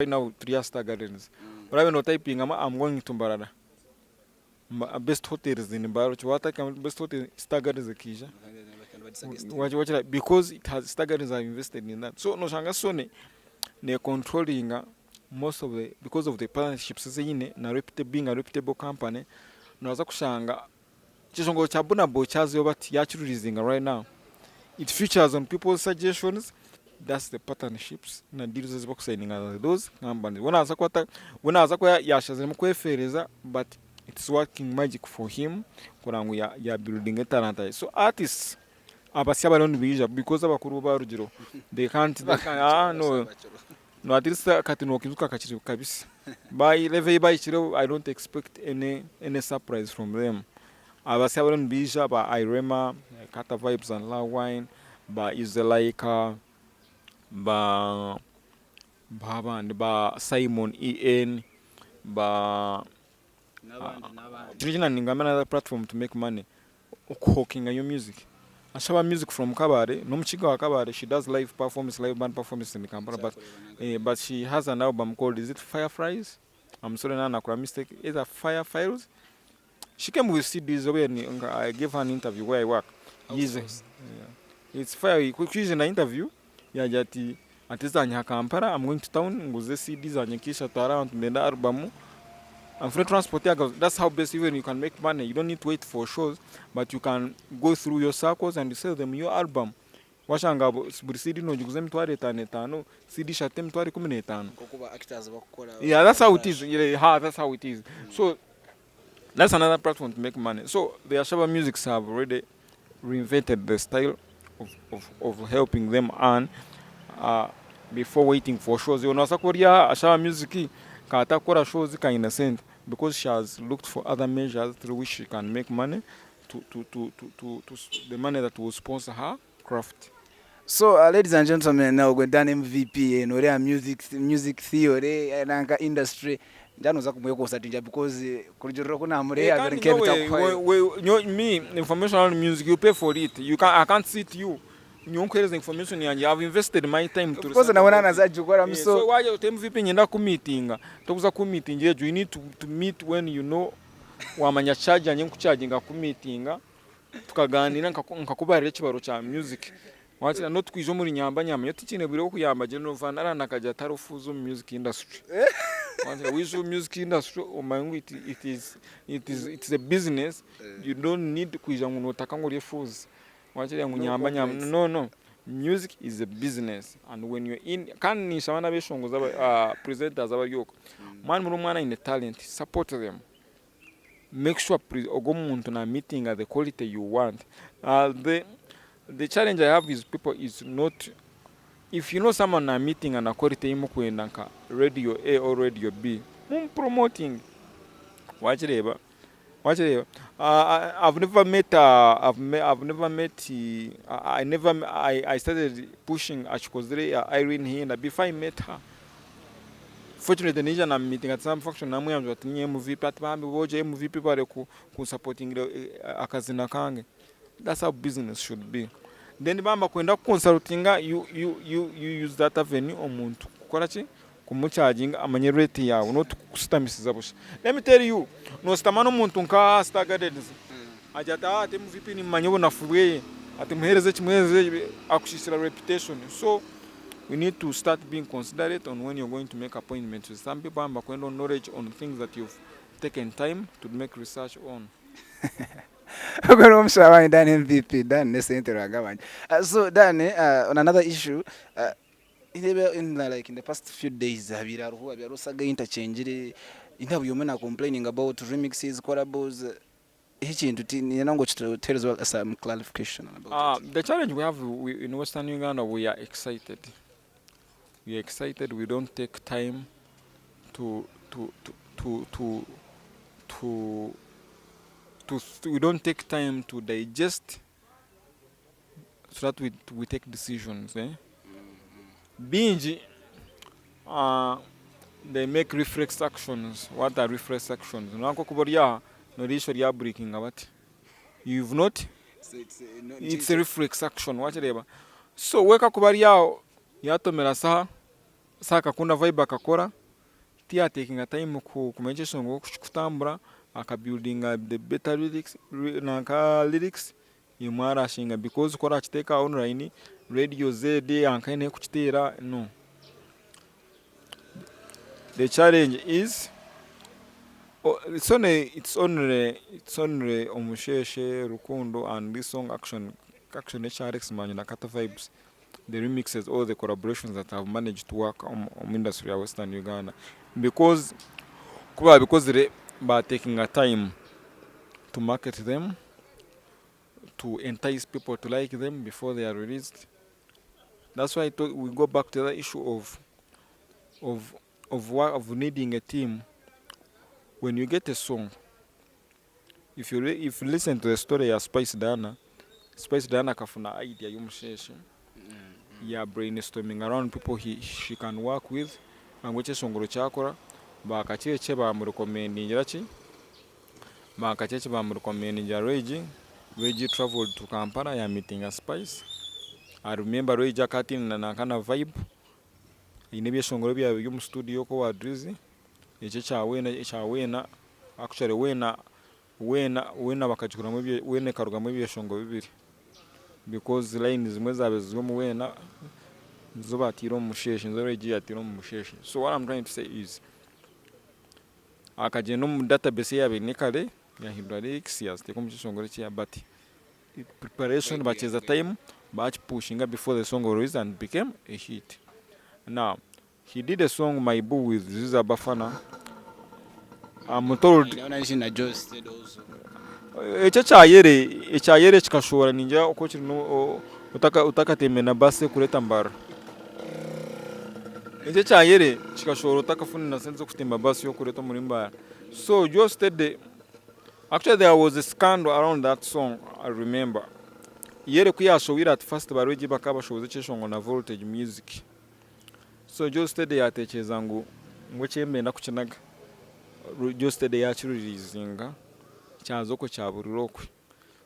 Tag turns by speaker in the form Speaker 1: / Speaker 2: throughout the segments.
Speaker 1: Right now turi aha Star Gardens. Orabe notypingamu I'm going to Mbarara. Best hotels in Mbarara. Watypingamu best hotels Star Gardens ekaija. Wakira because it has Star Gardens have invested in that. So noshanga Sony ne controllinga most of the because of the partnerships ezi eine na reputable being a reputable company noza kushanga Ekishongoro kya Burna Boy kyazayo bati yakireleasinga right now it features on people's suggestions that's the partnerships na deals ezi bakusayininga na those companies we nabaasa kuba we nabaasa kuba yashaziremu kwefeereza but it's working magic for him kureba ngu ya buildinga etalanta ye so artists abasya abariyo nibaija because abakuru bo barugireho they can't they can't ah no No at least kati nokijuka kakiri kabisi ba level eyi bahikireho I don't expect any any surprise from them abasya abariyo nibaija ba Irema, Kata vibes and love wine, ba Izelaika, ba abandi ba Simon EN, ba Kinu ningamba another platform to make money okuhookinga your music. Ashaba music from Kabale, n'omukiga wa Kabale, she does live performance, live band performance in Kampala, but, eh, but she has an album called, is it Fireflies? I'm sorry, now nakora mistake, either Fire Files? She came with CDs, when I gave her an interview where I work. Yize, yeah. It's fire, kwize na interview, yagira ati, ati zanyiha Kampala, I'm going to town, nguze CD zanye nk'ishatu hari ahantu ndenda album, and free transport yaga, that's how best even you can make money. You don't need to wait for shows, but you can go through your circles and sell them your album. Washanga buri CD nogiguza emitwaro etaano etaano, CD ishatu emitwaro ikumi n'etaano.
Speaker 2: Nk'oku ba actors bakukora.
Speaker 1: Yeah, that's how it is. Yeah, ha, that's how it is. So that's another platform to make money. So the Ashaba Musics have already reinvented the style of, of, of helping them earn before waiting for shows. Nobaasa kuba ori aha Ashaba Music ka atakukora shows kaine sente because she has looked for other measures through which she can make money to, to, to, to, to, to the money that will sponsor her craft.
Speaker 2: So ladies and gentlemen, ogwe Dan MVP eno ori aha music, music theory eh, nanka industry njanoza kumwekonsatinja because eh, kurugirira oku namureeba
Speaker 1: Eh,
Speaker 2: biri
Speaker 1: kandi nyowe,
Speaker 2: nk'ebitakuhwayo.
Speaker 1: me information on music you pay for it you can, I can't sit you nyowe nkuhereza information yangye I've invested my time to
Speaker 2: Of course
Speaker 1: research
Speaker 2: nawe
Speaker 1: about it.
Speaker 2: nanazagikoramu
Speaker 1: Eh,
Speaker 2: so
Speaker 1: so wagira oti MVP nyenda kumitinga tokuza kumitingira egyo you need to meet when you know wamanya charge yangye nkucharginga kumitinga tukaganira nkakubarira ekibaro kya music wakira notukwija omuri nyamba nyamba nyowe tikiine bwire bwokuyamba General Van Allan akagira ati hariho fuuzi omu music industry wakira waija omu music industry omanye ngu it, it is, it is, it is a business you don't need kwija ngu notaka ngu orye fuuzi wakira ngu
Speaker 2: No
Speaker 1: nyamba nyamba
Speaker 2: complaints.
Speaker 1: no no music is a business and when you're in kandi ninshaba n'abeshongozi aba presenters abari okwo mwaba muri omwana aine talent support them make sure ogwo omuntu na meetinga the quality you want. The, the challenge I have with people is not if you know someone na meetinga na quality ei mukwenda nka radio A or radio B mumu promoting wakireeba wakireeba I've never met I've, I've never met I never I started pushing akikozire Irene Hinda before I met her Fortunately naija na meeting at some function namweyanjura ati ninye MVP ati bambi bojo MVP bare ku kunsapotingira akazina kange. That's how business should be. Then bamba kwenda kukonsultinga you, you, you, you use that avenue omuntu kukora ki kumucharginga amanye rate yawe not kukusitamisiza busha. Let me tell you nositama n'omuntu nka Star Gardens agira ati ah ati MVP nimumanya obunafu bweye ati muhereze eki muhereze eki akushisira reputation so We need to start being considerate on when you're going to make appointments with some people nibakwenda knowledge on things that you've taken time to make research on.
Speaker 2: Ogwo niwe omushaija wange Dan MVP Dan nesente Ruhanga wangye. So Dan on another issue in the, like in the past few days habaire hariho habaire hariho saga interchangire inda buri omwe na complaining about remixes collabos Eki ekintu niinyenda ngu okituheereze some clarification about it.
Speaker 1: The challenge we have in Western Uganda we are excited we are excited we don't take time to to to to to to to we don't take time to digest so that we, we take decisions eh? Bingi they make reflex actions. What are reflex actions? Noreeba nk'okuba ori aha n'eriisho rya blinkinga bati. You've not it's a reflex action wakireeba. So we kakuba ari aho yatomera saha. So akakunda vibe akakora, tiyatekinga time kumanya ekyeshongoro oku kirikutambura, aka buildinga the better lyrics nanka lyrics emwe arashinga because ku orakiteeka aha online, radio Z ahanka ahu erikukiteera no. The challenge is it's only it's only it's only Omusheshe, Rukundo and this song Action Action ekya Alex Muhangi na Kata Vibes the remixes or the collaborations that have managed to work omu industry ya Western Uganda because ku baabikozire baatekinga time to market them, to entice people to like them before they are released. That's why we go back to the issue of of of of needing a team. When you get a song, if you if you listen to the story ya Spice Diana, Spice Diana akafuna idea y'omusheshe ya brainstorming around people he, she can work with nangwa ekyeshongoro kyakora bakakyekye bamurecommendingira ki bakakyekye bamurecommendingira Regi, Regi traveled to Kampala ya meetinga Spice I remember Regi akaba ataine nanka na vibe Eine ebyeshongoro ebyabaire biri omu studio okwo owa Drizzy, ekyo ekya weena ekya weena actually weena weena weena bakagikoramu weena ekarugamu ebyeshongoro bibiri because line zimwe ezaabaire ziri omu weena nizo baataire omu musheeshe nizo Ray G yaataire omu musheeshe. So what am trying to say is akagyenda omu database ei yaabaire eine kare yaahindura lyrics yaaziteeka omu kyeshongoro eki but preparation bakyeza time bakipushinga before the song released and became a hit. Now he did a song My Boo with Ziza Bafana I'm told ekyo ekyayere ekyayere kikashohora ningira oku kiri otakateemire na baasi ekureeta Mbarara. Ekyo ekyayere kikashohora otakafunire na sente z'okutemba baasi y'okureeta omuri Mbarara. So Joe Steady Actually there was a scandal around that song I remember. Yere ku yashohwire at first ba Reggie bakaba bashohoza ekyeshongo na Voltage Music. So Joe Steady yatekyereza ngu ngu ekyembenda kukinaga. Joe Steady yakireleasinga kyaza okwe kyaburira okwe.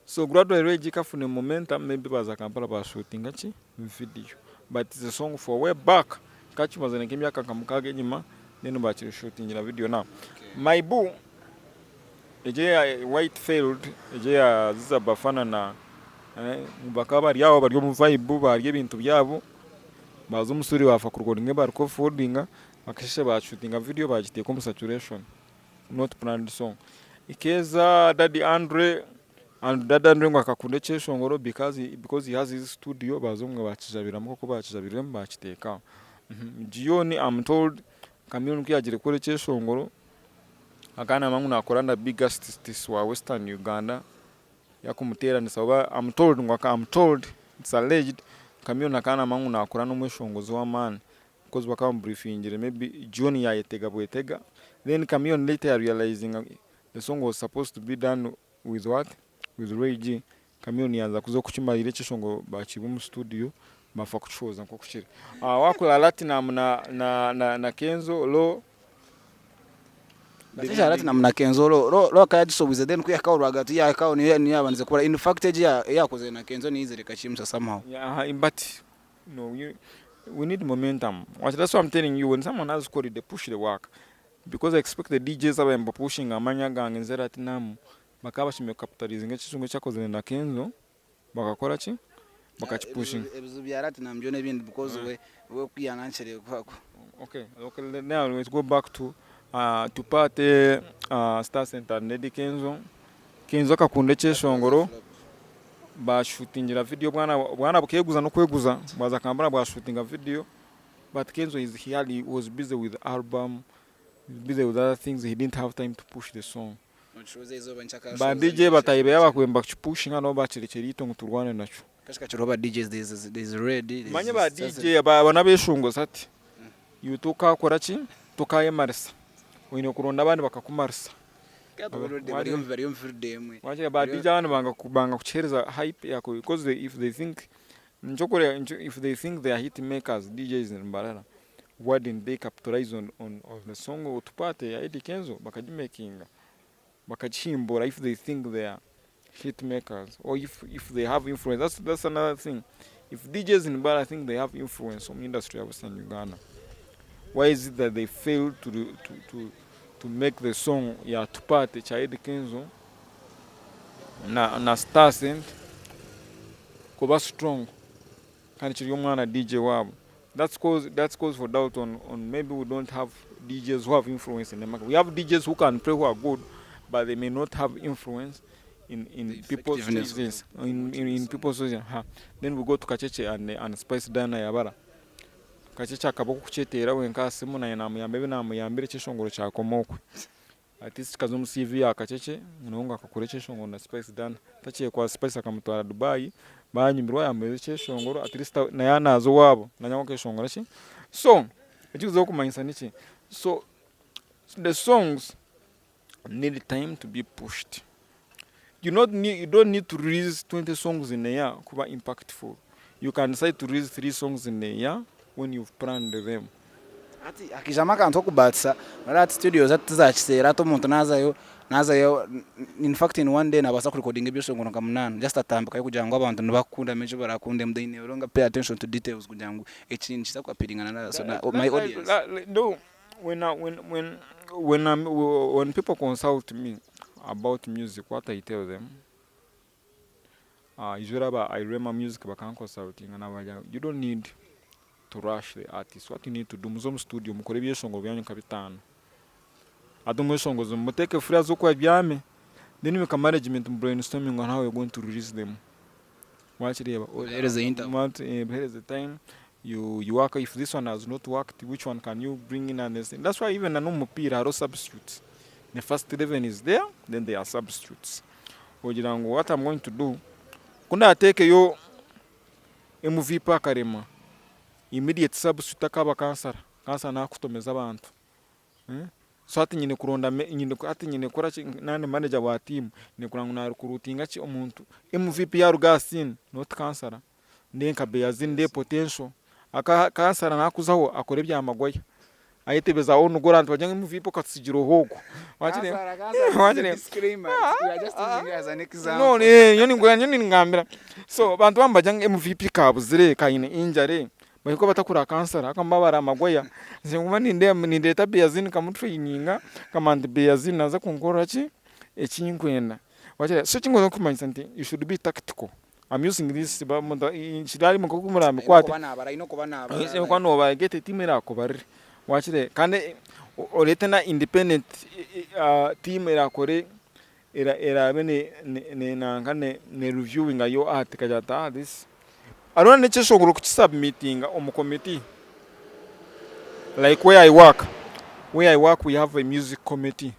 Speaker 1: So gradually Reggie kafune momentum maybe baza Kampala bashootinga ki video. But it's a song for way back kakimazire nk'emyaka nka mukaaga enyima then bakirishutingira video now. My boo Egyo eya white failed egyo eya Ziza Bafana na bakaba bari aho bari omu vibe barya ebintu byabo baza omu studio bafa kurekodinga ebi barikurekodinga bakashesha bashutinga video bagiteeka omu saturation not planned song. Ekeeza Daddy Andre and Daddy Andre ngu akakunda ekyeshongoro because because he has his studio baza omwe bakijabiramu nkoku bakijabiremu bakiteeka aho. Gion am told Chameleone ku yagiire kukora ekyeshongoro Akaba nagamba ngu nakora na big artists wa western Uganda yakumuteranisa oba am told ngu am told it's alleged Chameleone akaba nagamba ngu nakora nomweshongozi wamaani because bakaba bamubrifingire maybe John yayetega bwetega then Chameleone later ya realizinga the song was supposed to be done with what with Ray G Chameleone yaza kuza okukimarira ekyeshongoro bakiiba omu studio bafa kukishohoza nkoku kiri. Wakora Latinum na Kenzo Low.
Speaker 2: Ati Latinum na Kenzo Low Low akaba yagisoboize then kwihakaho rwagati yahikaho niyo niyo yabandize kukora in fact egi eyakozire na Kenzo niyo eizire ekakimusa somehow.
Speaker 1: Yeah, but no, we need momentum. Watch, that's why I'm telling you, when someone has quality, they push the work. Because I expect the DJs abaye nibapushinga amanya gange nze Latinum, bakaba bashemereire kukapitalizinga ekizungu ekyakozire na Kenzo, bakakora ki? Bakakipushinga.
Speaker 2: Ebizibu bya Latinum byona ebindi because we we kuyanankire kwako.
Speaker 1: Okay, okay, now let's go back to Tupate Star Center and Eddy Kenzo. Kenzo akakunda ekyeshongoro bashutingira video bwana bwana bukeguza n'okweguza bwaza Kampala bwashutinga video but Kenzo is he had, he was busy with album busy with other things he didn't have time to push the song. Ba DJ batahi beye abakubaire nibakipushinga nabo bakirekyera itwe ngu turwane nakyo. Manya ba DJ aba nabeshongozi hati iwe tokakora ki tokayemarisa oine kuronda abandi bakakumarisa. Ba DJ abandi banga kukihereza hype yako because if they think if they think they are hit makers DJs in Mbarara why didn't they capitalize on the song Otukwate ya Eddy Kenzo bakagimakinga bakagihimbura if they think they are hit makers or if, if they have influence that's, that's another thing if DJs in Mbarara think they have influence on industry ya Western Uganda. Why is it that they failed to, to, to, to make the song ya Tupate kya Eddy Kenzo na, na Star Cent kuba strong kandi kiri omwana DJ waabo. That's cause, that's cause for doubt on, on maybe we don't have DJs who have influence in the market. We have DJs who can play who are good, but they may not have influence in, in
Speaker 2: The
Speaker 1: people's
Speaker 2: effectiveness of
Speaker 1: choices.
Speaker 2: the
Speaker 1: In, in, in
Speaker 2: song.
Speaker 1: people's choices. Ha. Then we go to Kacheche and, and Spice Diana Yabara. Kacheche akaba okukyeteera wenka aha simu naye namuyamba ebi namuyambire ekyeshongoro kyakoma okwe. At least kikaza omu CV ya Kacheche nawe ngu akakora ekyeshongoro na Spice Diana. Takyekwa Spice akamutwara Dubai banyumirwa yamuheereza ekyeshongoro at least naye naaza owaabo naanye akeshongora ki. So ekirikuza kumanyisa niki? So the songs need time to be pushed. You not need, you don't need to release 20 songs in a year kuba impactful. You can decide to release 3 songs in a year when you've planned them.
Speaker 2: Hati hakaijamu akantu k'okubaatisa noreeba hati studios hati tizakiseera hati omuntu naazayo naazayo in fact in one day naabaasa kurekodinga ebyeshongoro nka munaana just atambikayo kugira ngu abantu nibakukunda maybe barakundemu they no longer pay attention to details kugira ngu eki nikiza kuapiringana na so na my audience.
Speaker 1: No, when I, when when when I'm, when people consult me about music, what I tell them, usually aba Irema Music bakanconsultinga nabagira you don't need to rush the artist. What you need to do, muze omu studio mukore ebyeshongoro byanyu nka bitaano. Hati omweshongozi mumuteeke free aze okwe abyame, then make a management brainstorming on how you're going to release them. Wakireeba?
Speaker 2: Obaheereze interval.
Speaker 1: Obaheereze time, you, you work, if this one has not worked, which one can you bring in and this thing. That's why even na n'omu mupiira hariho substitutes. The first 11 is there, then there are substitutes. Ogira ngu what I'm going to do, ku naateekeyo MVP akarema, immediate substitute akaba kansara, kansara naakutomeza abantu. So hati nyine kuronda nyine hati nyine kukora ki nandi manager wa team, nyine kureba ngu narecruitinga ki omuntu MVP yaaruga aha scene not kansara, ndeebe nka Beyazin ndeebe potential, aka kansara naakuzaho akore ebya magwaya, ayetebeza own goal abantu bagire ngu MVP okatutsigira ohoogwo, wakireeba? Wakireeba? No nyowe ningambira so abantu bamwe nibagira ngu MVP kabuzire kaine injury Bahika batakureba kansara ahabw'okuba bareba Maguire. Nze nguma nindeeba nindeeta Beyazin nkamutureyininga nkamanya nti Beyazin naaza kunkorera ki eki nkwenda. Wakireba so ekinkuza kumanyisa nti you should be tactical. I'm using this kiri nk'oku murabikwate. Aine kuba noobara get a team erakubarire. Wakireba kandi oreete na independent team erakore eraabe nanka ne reviewinga your art ekagira ati ah this Hariho n'ekyeshongoro kukisubmitinga omu committee like where I work, where I work we have a music committee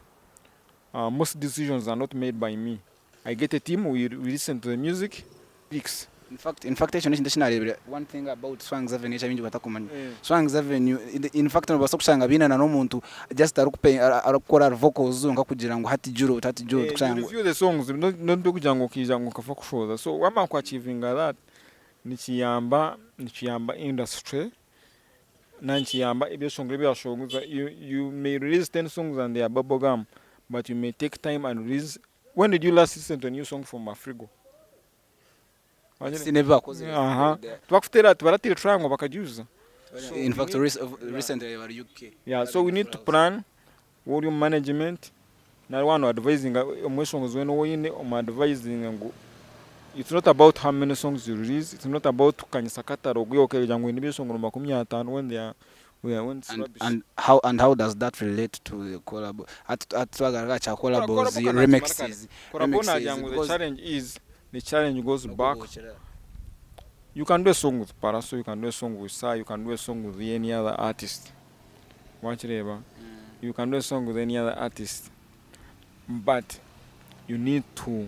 Speaker 1: most decisions are not made by me, I get a team we listen to the music lyrics.
Speaker 2: In fact, in fact ekyo n'ekintu eki naareebire one thing about Swangz Avenue eki abaingi batakumanya. Swangz Avenue in fact noobaasa kushanga baine na n'omuntu just arikupe arikukora vocals zonka kugira ngu hati gira oti hati gira oti
Speaker 1: You
Speaker 2: kushanga ngu
Speaker 1: review the songs not kugira ngu okaija ngu okafa kushohoza so wamara ku achievinga that nikiyamba nikiyamba industry na nikiyamba ebyeshongoro ebi washongoza you, you may release 10 songs and they are bubble gum but you may take time and release when did you last listen to a new song from Afrigo?
Speaker 2: Tihaine ebi bakozire.
Speaker 1: Aha. Tibakuteera tibaratiire triangle bakagiuza.
Speaker 2: So in fact recently bari UK.
Speaker 1: Yeah, so we need to plan ori omu management nari waaba no advisinga omweshongozi weena ou oine omu advisinge ngu it's not about how many songs you release, it's not about kukanyisa catalogue yawe okagira ngu oine ebyeshongoro 50 when they are when it's
Speaker 2: And,
Speaker 1: rubbish.
Speaker 2: and how and how does that relate to the collab? Hati twagaruka aha kya collabos, remixes,
Speaker 1: Collabo
Speaker 2: remixes
Speaker 1: nagira ngu the
Speaker 2: because
Speaker 1: challenge is the challenge goes back
Speaker 2: Nokubuukira.
Speaker 1: You can do a song with Pallaso, you can do a song with Sai, you can do a song with any other artist. Wakireeba? You can do a song with any other artist. But you need to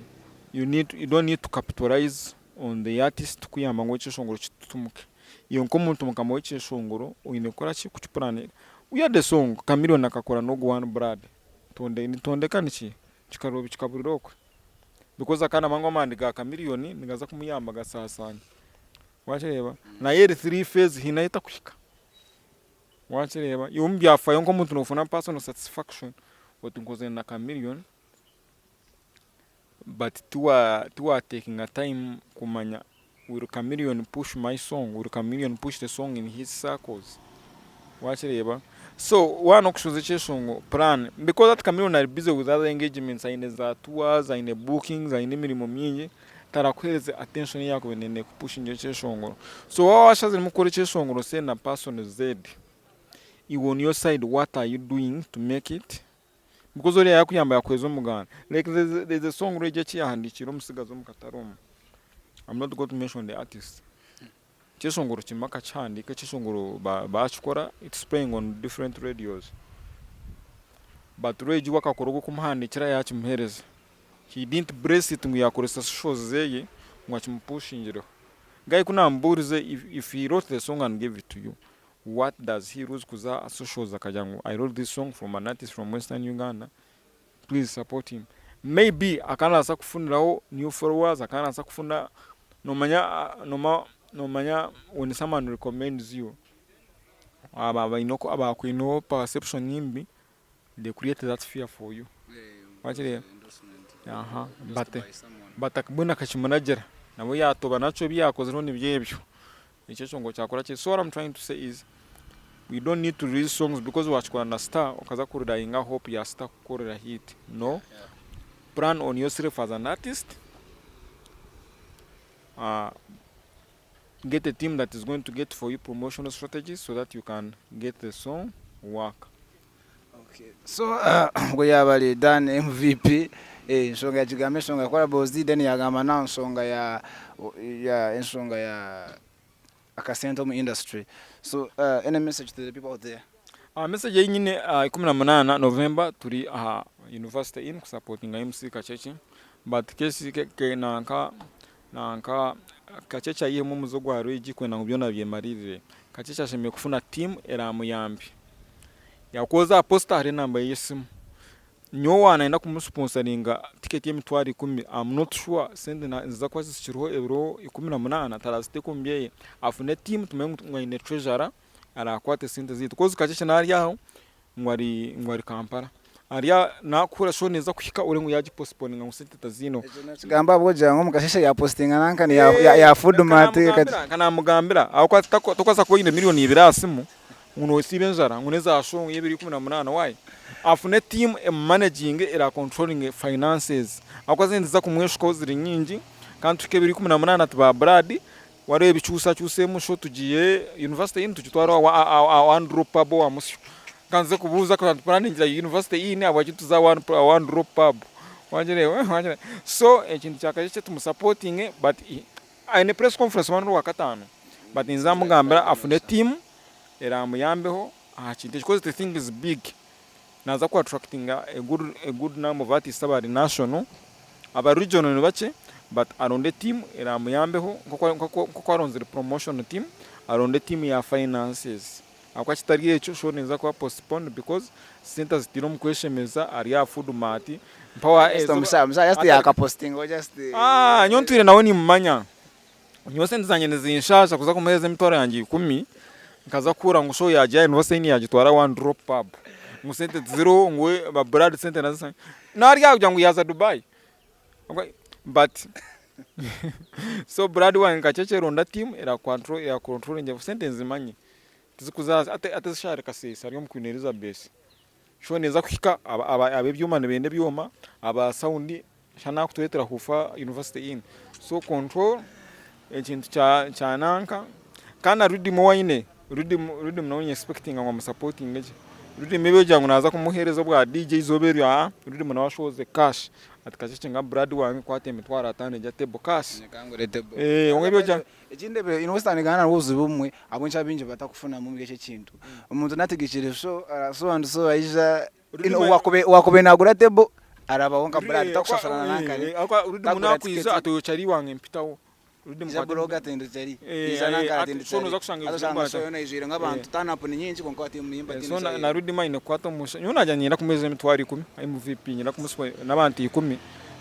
Speaker 1: you need you don't need to capitalize on the artist kuyamba ngu ekyeshongoro kitutumuke. Iwe nk'omuntu mukama w'ekyeshongoro oine kukora ki? Kukipuraninga. We had a song Chameleone akakora n'ogu One Blood. Tonde nitondeka niki? Kikarobi kikaburira okwe. Because akaba naamanya ngu amaani ga Chameleone nigaza kumuyamba gasaasaane. Wakireeba? Nayo eri three phase haine ahu etakuhika. Wakireeba? Iwe omu byafaayo nk'omuntu noofuna personal satisfaction oti nkozire na Chameleone but tiwa tiwatekinga time kumanya will Chameleone push my song, will Chameleone push the song in his circles? Wakireeba? So waaba nokushohoza ekyeshongo plan because hati Chameleone ari busy with other engagements aine za tours, aine bookings, aine emirimo mingi tarakuhereze attention eyi yakubaire nayenda kupushinga ekyeshongoro. So waaba washaziremu kukora ekyeshongoro say na person Z, iwe on your side what are you doing to make it because oriya yakuyamba yakuhereza omuganda like there's a song Regi eki yahandikiire omutsigazi omu katare omu I'm not going to mention the artist. Ekyeshongoro kimwe akakihandiika, ekyeshongoro bakikora it's playing on different radios but Regi we akakora ogw'okumuhandiikira yakimuheereza. He didn't bless it ngu yakoresa socials zeye ngu akimupuushingireho. Guy ku naamubuurize if he wrote the song and gave it to you, what does he lose kuza aha socials akagira ngu I wrote this song from an artist from western Uganda please support him. Maybe akaba nabaasa kufuniraho new followers, akaba nabaasa kufuna nomanya nomanya when someone recommends you aba abakwineho perception mbi they create that fear for you wakireeba aha but but mbwenu akakimuragira nawe yatoba nakyo ebi yakozireho nibyo ebyo Nikyo ekyo ngu kyakora ki so what I'm trying to say is we don't need to release songs because wakikora na star okaza ku relyinga hope ya star kukukorera hit no plan on yourself as an artist uh, get a team that is going to get for you promotional strategies so that you can get the song work.
Speaker 2: Okay. So ubwo yaba ari Dan MVP ensonga yagigamba ensonga ya collabos then yagamba na nsonga ya ya ensonga ya akasente omu industry. So any message to the people out there?
Speaker 1: Message ei nyine 18 November turi aha University Inn kusapotinga MC Kakyeky but case ke nanka nanka Kakyeky ayihemu omuze ogwa Rwigi kwenda ngu byona abyemaririre. Kakyeky ashemereire kufuna team eramuyambe. Yakuba oza aha posta hariho enamba ye y'esimu. Nyowe waaba nayenda kumusiponsaringa tiketi y'emitwaro ikumi am not sure sente niziza kuba zikiriho ebiro 18 taraziteeka omu byeye. Afune tiimu tumanye ngu aine treasurer araakwate esente zaitu coz Kakye naari aho ngu ari ngu ari Kampala. Ari aha naakuhurira show neeza kuhika ore ngu yaagiposiponinga ngu sente taziineho.
Speaker 2: Ekyo nokigamba ahabw'okugira ngu omu kasheeshe yaapositinga nanka ya Foodmart.
Speaker 1: Nkanamugambira ahabw'okuba tokubaasa kuba oine miriyoni ibiri aha simu ngu nosiiba enjara ngu n'eza show y'ebiro 18 why? Afune tiimu emumanaginge era controllinge finances ahabw'okuba sente niziza kumweshukaho ziri nyingi kandi tuhike ebiro 18 ati ba blood wareeba ebikyusakyusemu show tugiihe university inn tugitware aha one drop pub owa Musyo. Nkanze kubuuza ku tupuraningira university inn ahabwaki tuza aha one drop pub wagireeba so ekintu kya Kakye tumusapotinge but aine press conference n'orwakataano but ninza mugambira afune tiimu eramuyambeho aha kintu eki coz the thing is big naza ku attractinga a good, a good number of artists abari national abari regional ni bakye but aronde team eramuyambeho nkoku aronzire promotion team aronde team ya finances ahabw'okuba kitari ekyo show neza kuba postponed because sente azitiire omu kweshemeza ari aha food mart mpaho nyowe ntwire nawe nimumanya. Nyowe sente zangye nizinshaasha kuza kumuheereza emitwaro yangye ikumi, nkaza kuhurira ngu show yaagiha University Inn yaagitwara One Drop Pub, ngu sente tiziriho ngu we ba Brad sente nazo naarya kugira ngu yaaza Dubai but so Brad wangye Kakyekyere ronda team erakucontrollinge sente nzimanye tizikuza hati eshaaha eri Kasese ari omu Queen Elizabeth. Show neeza kuhika ab'ebyoma nibenda ebyoma, aba sound shana nakutureetera huufa University Inn. So control ekintu kya nanka kandi na Riddim ou aine, Riddim nawe ninyeexpectinga ngu amusapotinge gye. Riddim ebi ogira ngu naaza kumuheereza obwa DJ eizooba eryo aa, Riddim nawe ashohoze cash ati Kakye nka Brad wange kwata emitwaro ataano egya table cash. Kwonka ebi ogira.
Speaker 2: Ekindi University Uganda nabwo obuzibu bumwe ahabw'enki abaingi batakufunamu omuri eki ekintu. Omuntu nategekire show so and so aija owakubaire nagura table arabaho nka brand takushashurana nankari.
Speaker 1: Ruddimu nakwiza ati oyo chari wange mpitaho.
Speaker 2: Ija blogger ati ndi chari, ija nankari ati ndi chari. Haza oshanga show yoona eijwire nk'abantu turn up ni nyingi kwonka ati omuhimbi atiine
Speaker 1: So na Ruddimu aine kukwata omu nyowe nagira niinyenda kumuheereza emitwaro ikumi MVP niinyenda kumuha n'abantu ikumi.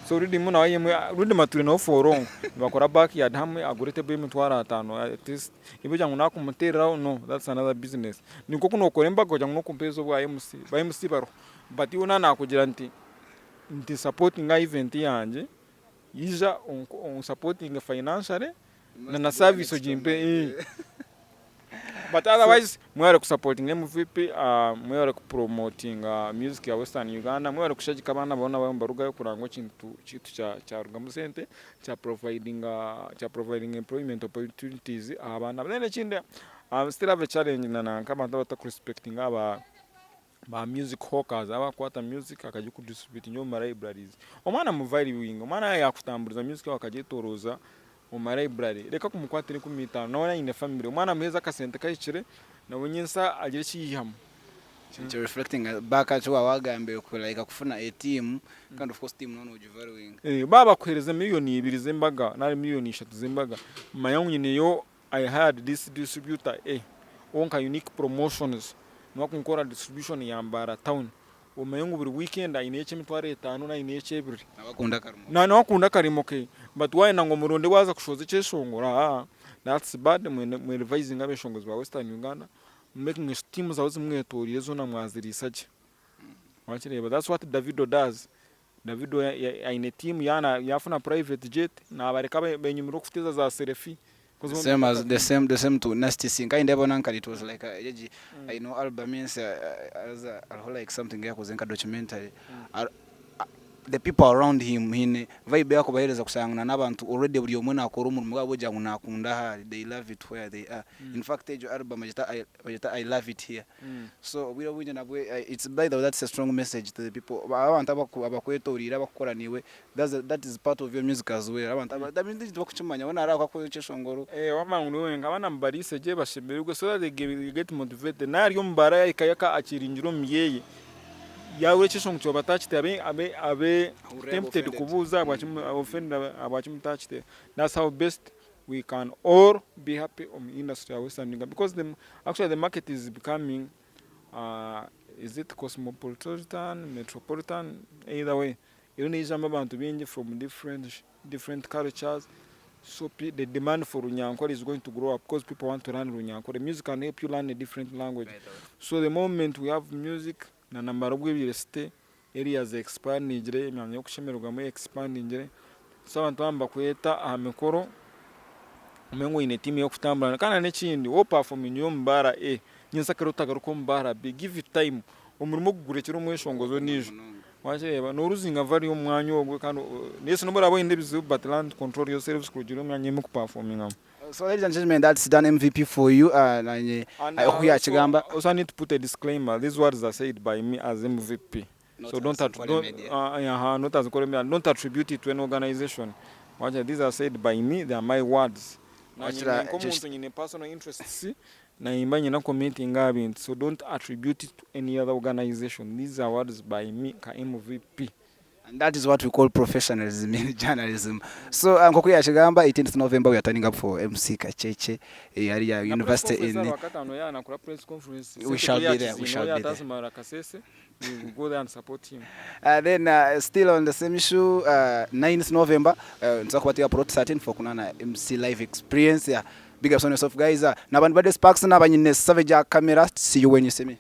Speaker 1: So Riddim nawe ayemwe, Riddim atwire nawe for long, nibakora backyard hamwe agure table y'emitwaro ataano at least ebyokugira ngu nakumutereraho no that's another business. Ni nk'oku nokora embaga kugira ngu nokumpereza obwa MC, ba MC bariho but iwe nakugira nti nti supportinga event yangye, ija onsapotinge financially na na service ogimpe. But otherwise mwebare ku supportinga MVP, mwebare ku promotinga music ya western Uganda, mwebare kushagika abaana boona abariyo nibarugayo kureba ngu ekintu kyeitu kyarugamu sente, kya providinga kya providinga employment opportunities aha baana. Then ekindi I still have a challenge na nanka abantu abataku respectinga aba ba music hawkers abakukwata music akagya ku distributinga omu ma libraries. Omwana mu valuinge, omwana yaaba yakutamburiza music yawe akagyetoroza omu ma library reka kumukwatira 50,000 nawe aine family, omwana muheereze akasente kahikire nawe nyentsya agire eki yaihamu.
Speaker 2: Kyo reflecting back eki waaba wagambire ku like kufuna a team kandi of course team noba nogivaluinga.
Speaker 1: Baaba bakuheereza 2 million z'embaga nari 3 million z'embaga manya ngu nyineyo I hired this distributor A ou nka Unique Promotions niwe akunkora distribution ya Mbarara town omanye ngu buri weekend aineyo eky'emitwaro etaano nari aineyo eky'ebiri.
Speaker 2: Nawe akunda akarimo ke.
Speaker 1: Nawe akunda akarimo ke but wayenda ngu omuronde waaza kushohoza ekyeshongoro haa that's bad mwe revisinge abeshongozi ba western Uganda making sure team zawe ezimwetoreire zoona mwaziriisa gye. Wakireeba that's what Davido does. Davido aine team yafuna private jet nabareka benyumira okuteeza za selfie.
Speaker 2: The same as the same the same to Nasty C. Nka ndebona nka it was like a, I know album yensi hariho like something yakoze nka documentary. The people around him hine vibe yakubahereza kushangana n'abantu already buri omwe nakora omurimo gwabo ogira ngu nakunda ahari they love it where they are. In fact egyo album bagita I Love It Here. So obwire obwingi nabwe it's by the way that's a strong message to the people. Abantu abakwetoreire abakukora niiwe that is part of your music as well. Abantu aba tibakukimanya boona hariho akakora ekyeshongoro.
Speaker 1: Wamanya ngu niwe wenka abaana mubariise gye bashemererwe so that they get motivated. Naaba ari omu baara yahikayo akiringira omu byeye yahurira ekyeshongoro kyawe batakiteera abe abe abe tempted kubuuza ahabwaki offended ahabwaki mutakiteera. That's how best we can all be happy omu industry ya western Uganda because the actually the market is becoming is it cosmopolitan, metropolitan either way eriyo neijamu abantu baingi from different different cultures so the demand for Runyankore is going to grow up because people want to learn Runyankore. Music can help you learn a different language. So the moment we have music na namara obwebire city areas expandingire emyanya y'okushemererwamu expandingire so abantu baba nibakweta aha mikoro omanye ngu oine tiimu y'okutambura kandi n'ekindi waaba opafomingira omu baara A nyentsya otagaruka omu baara B give it time omurimo gugurekire omweshongozi ondiijo wakireeba noruzinga value omu mwanya ogwo kandi yes nobu oraabe oine ebizibu but learn to control yourselves kurugiirira omwanya ogu orikupafomingamu.
Speaker 2: So ladies and gentlemen that's Dan MVP for you nanye
Speaker 1: And
Speaker 2: oku yakigamba.
Speaker 1: Also I need to put a disclaimer these words are said by me as MVP
Speaker 2: Not
Speaker 1: so don't
Speaker 2: as Nkore
Speaker 1: don't,
Speaker 2: Media.
Speaker 1: Not as Nkore Media, don't attribute it to any organization. Watch, these are said by me, they are my words.
Speaker 2: Wakira
Speaker 1: Nk'omuntu nyine personal interests nayimba nyina commenting aha bintu so don't attribute it to any other organization. These are words by me ka MVP.
Speaker 2: And that is what we call professionalism in journalism. So nkoku yakigamba 18th November we are turning up for MC Kacheche hariya university in
Speaker 1: Wakatano yana kura press conference.
Speaker 2: We shall be there, we shall be there.
Speaker 1: Tasimara Kasese. We will go there and support him.
Speaker 2: Then still on the same issue 9th November nituza kuba turi Plot 13 for kunana MC live experience. Big ups on yourself guys. N'abandi bade Sparks n'abanyine Savage camera. See you when you see me.